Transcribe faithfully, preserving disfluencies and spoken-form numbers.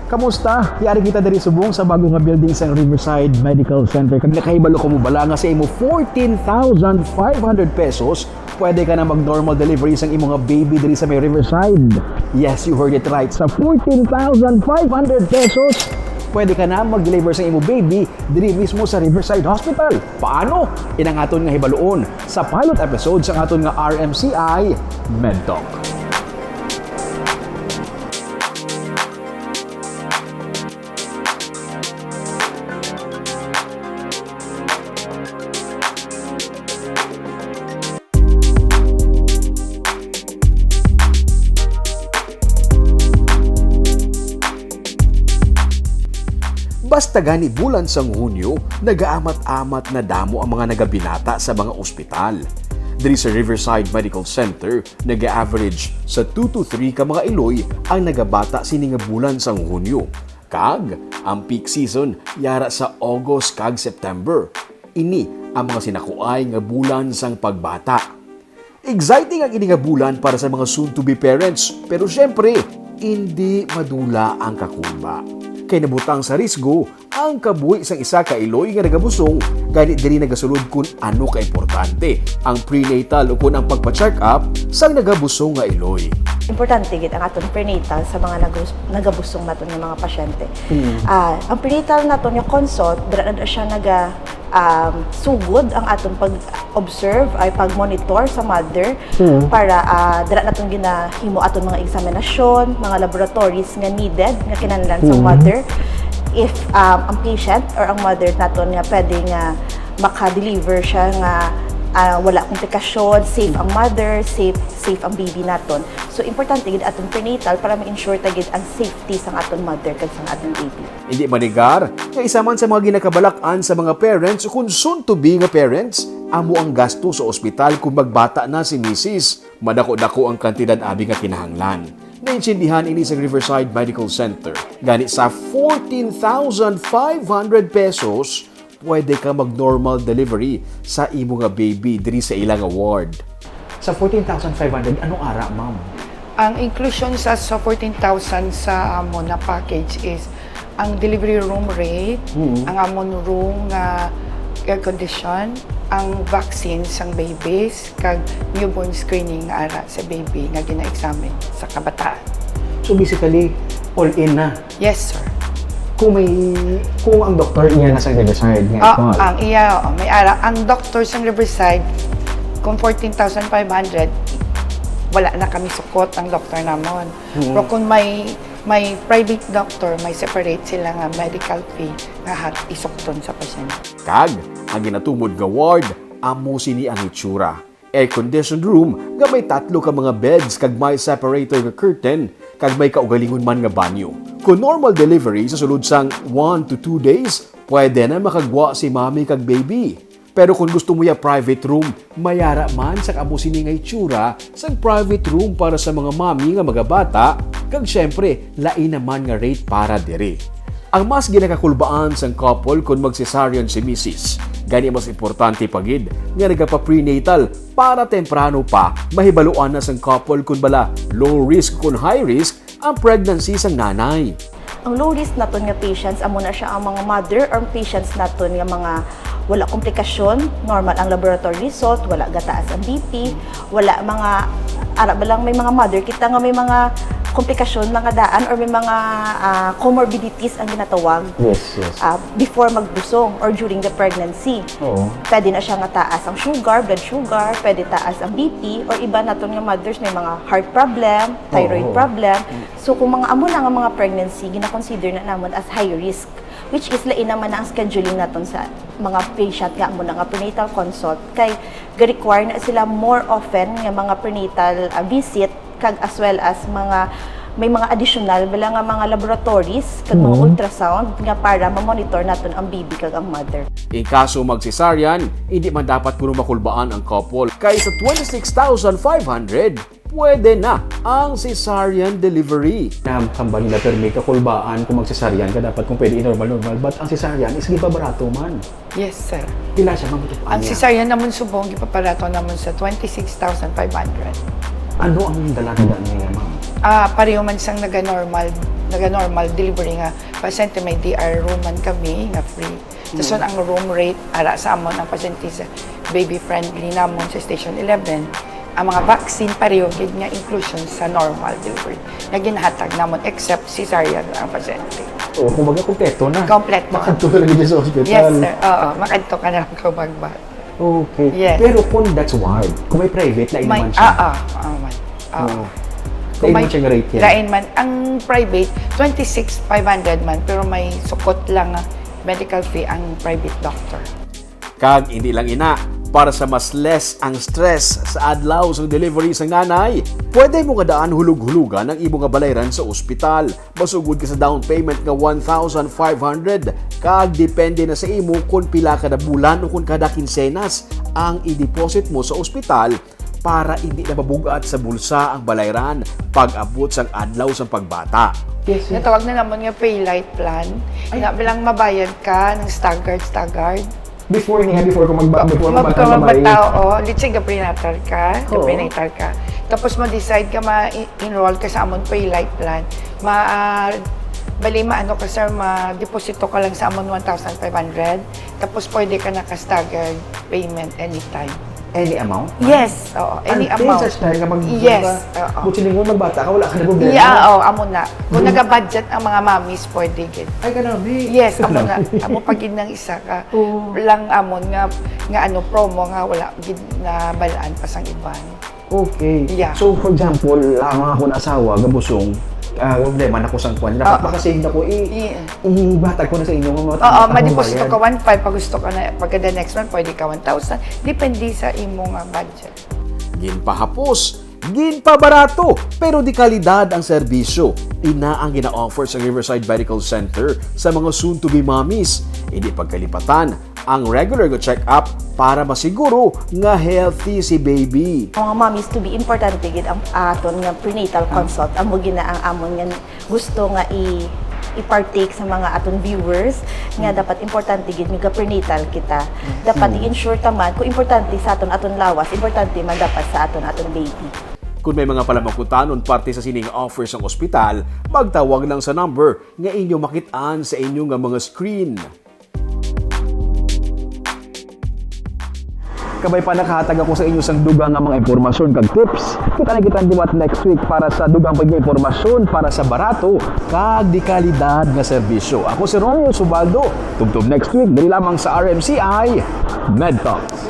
Kamusta? Yari kita diri subong sa bago nga building sang Riverside Medical Center. Kag nakahibalo ka mo bala nga sa imo fourteen thousand five hundred pesos, pwede ka na mag-normal delivery sang imo nga baby diri sa may Riverside? Yes, you heard it right. Sa fourteen thousand five hundred pesos, pwede ka na mag-deliver sa imo baby diri mismo sa Riverside Hospital. Paano? Inang aton nga hibaluon sa pilot episode sa aton nga R M C I MedTalk. Basta gani bulan sang Hunyo, nagaamat-amat na damo ang mga nagabinata sa mga ospital. Diri sa Riverside Medical Center, naga-average sa two to three ka mga iloy ang nagabata sini nga bulan sang Hunyo. Kag ang peak season yara sa August kag September. Ini ang mga sinakuay nga bulan sang pagbata. Exciting ang ini nga bulan para sa mga soon-to-be parents, pero siyempre, indi madula ang kakulba. Kay nabutang sa risgo ang kabuhi sang isa ka iloy nga nagabusong, gani diri nagasulod kon ano ka importante ang prenatal o kon ang pagpa-check-up sang nagabusong nga iloy. Importante gid ang aton prenatal sa mga nagus-, nagabusong naton nga mga pasyente. Mm. Ah, ang prenatal naton nga consult, dira na siya naga, um, sugod ang aton pag-observe, ay pag-monitor sa mother. Mm. Para, ah, dira naton ginahimo aton mga examinasyon, mga laboratories nga needed, nga kinahanglan sa, mm, mother. If, um, ang patient or ang mother naton nga pwede nga maka-deliver siya nga, ah, wala komplikasyon, safe ang mother, safe, safe ang baby naton. So, importante gid aton prenatal para ma-ensure ta gid ang safety sang aton mother kag sang aton baby. Hindi manegar nga isa man sa mga ginakabalak-an sa mga parents ukon soon to be nga parents, amo ang gasto sa ospital kung magbata na si misis. Madako-dako ang kantidad abi nga kinahanglan. Naintindihan ini sa Riverside Medical Center. Gani sa fourteen thousand five hundred pesos, pwede ka mag-normal delivery sa imo nga baby diri sa ila nga ward. Sa fourteen thousand five hundred, ano ara, ma'am? Ang inclusion sa, sa fourteen thousand sa amo na package is ang delivery room rate, mm, ang amon room nga air condition, ang vaccine sang babies, kag newborn screening ara sa baby nga gina-examine sa kabataan. So basically, all in na. Yes, sir. Kung may, kung ang doktor niya nasa Riverside nga, ah, ito, ang iya, oh, may ara, ang doktor sa Riverside, kung fourteen thousand five hundred, wala na kami sukot ang doktor namon. Mm. Pero kung may, may private doctor, may separate sila nga medical fee nga hat-, isukton sa pasyente. Kag ang ginatumod nga ward, amo sini ang itsura. Air-conditioned room nga may tatlo ka mga beds kag may separator nga curtain kag may kaugalingon man nga banyo. Kung normal delivery sa sulod sang one to two days, pwede na makagwa si mommy kag baby. Pero kung gusto mo ya private room, may ara man sa amo sini nga itsura sang private room para sa mga mommy nga magabata, kag syempre, lain naman nga rate para diri. Ang mas ginakakulbaan sang couple kon mag-cesarean si misis. Gani mas importante pa gid nga nagapa-prenatal para temprano pa mahibaluan na sang couple kon bala low risk kon high risk ang pregnancy sang nanay. Ang low risk naton nga patients, amo na siya ang mga mother or patients naton nga mga wala komplikasyon, normal ang laboratory result, wala gataas ang B P, wala mga, ara ba lang, may mga mother kita nga may mga komplikasyon, mga daan, or may mga, ah, comorbidities ang ginatawag. Yes, yes. Ah, before magbusong or during the pregnancy. Oo. Pwede na siya nga taas ang sugar, blood sugar, pwede taas ang B P, or iba naton nga mothers may mga heart problem, thyroid, oo, problem. Mm. So, kung mga amo na nga mga pregnancy, gina-consider na namon as high risk, which is lain naman na ang scheduling naton sa mga patient nga amo na nga prenatal consult, kay ga-require na sila more often nga mga prenatal, ah, visit, kag as well as mga, may mga additional bala nga mga laboratories kag mga, mm, ultrasound nga para ma-monitor naton ang baby kag ang mother. In kaso mag-cesarean, hindi man dapat kuno makulbaan ang couple, kay sa twenty-six thousand five hundred, pwede na ang cesarean delivery. Na kambal nila, pero may kakulbaan kung mag-cesarean ka, dapat kung pwede, normal-normal. But ang cesarean is gipabarato man. Yes, sir. Pila siya, ma'am? Ang cesarean namon subong, gipabarato namon sa twenty-six thousand five hundred. Ano ang dala-dala niya, ma'am? Ah, pareho man sang naga-normal naga-normal delivery nga pasyente, may D R room man kami nga free. Tapos ang room rate, ara sa amon ang pasyente sa baby friendly namon sa Station eleven, ang mga vaccine pareho gid nga inclusion sa normal delivery nga ginahatag namon, except cesarean ang pasyente. O, kumbaga, kompleto na. Kompleto. Makadto na lagi sa ospital. Yes, sir. Oo, makadto ka na lang kung magba. Okay. Yes. Pero kung that's ward, kung may private, lain May, naman siya. ah, ah, ah, man. Oo. Oo. Kung Lain may- naman siyang rate yan. Lain man. Ang private, twenty-six five hundred man, pero may sukot lang nga medical fee ang private doctor. Kag hindi lang ina, para sa mas less ang stress sa adlaw sa delivery sa nanay, pwede mo nga daan hulog-hulugan ang imo nga balayran sa ospital. Masugod ka sa down payment nga one thousand five hundred, kag depende na sa imo kon pila kada bulan o kon kada kinsenas ang i-deposit mo sa ospital para hindi na mabug-at sa bulsa ang balayran pag-abot sang adlaw sang pagbata. Yes, yes. Natawag na namon nga pay light plan. Nga bilang mabayad ka ng staggered, staggered. Before niya, before ko magba, before Mag magbatang babae. Magbata, oo. Let's say, ga-prenatal ka, Oo. ga-prenatal ka. Tapos mo-decide ka ma-enroll ka sa amon pay light plan. Ma, ah, bali maano ka, sir, ma-deposito ka lang sa amon one thousand five hundred. Tapos pwede ka naka-staggered payment anytime. Any amount? Yes, oo. Any Until amount. Such time nga mag, Yes, mag, oo. Kung sining mo magbata ka, wala ka na problema. Yeah, oh, amo na. Kung Yung- naga-budget ang mga mommies, pwede gid. Ay, kanami. Yes, amo na. Amo pa gid nang isa ka Oo. lang amon nga nga ano promo nga wala gid nabalaan pa sang iban. Okay. Yeah. So, for example, ang akong asawa, gabusong, ah, problema na ko sang kwan. Dapat Oo. makasave na ko, i, Yeah. ibatag ko na sa inyo. Nga, Oo, ma-deposit ka one five, pag gusto ka na, pagka the next month, pwede ka one thousand. Depende sa imo nga budget. Ginpahapos, ginpabarato, pero di kalidad ang serbisyo. Ina ang gina-offer sa Riverside Medical Center sa mga soon-to-be mommies. Hindi pagkalipatan ang regular nga check-up para masiguro nga healthy si baby. Ang mga mommies to be, importante gid ang aton nga prenatal consult. Amo gid na ang amon nga gusto nga i i-partake sa mga aton viewers nga dapat importante gid nga prenatal kita. Dapat i-ensure ta man kung importante sa aton aton lawas, importante man dapat sa aton aton baby. Kung may mga palamukutanon parte sa sining offer sang ospital, magtawag lang sa number nga inyo makit-an sa inyo nga mga screen. Kabay pa, nakahatag ako sa inyo sang dugang nga mga impormasyon kag tips. Kita na kita liwat next week para sa dugang pa nga impormasyon para sa barato kag di kalidad nga serbisyo. Ako si Romeo Subaldo. Tubtob next week diri lamang sa R M C I Med Talks.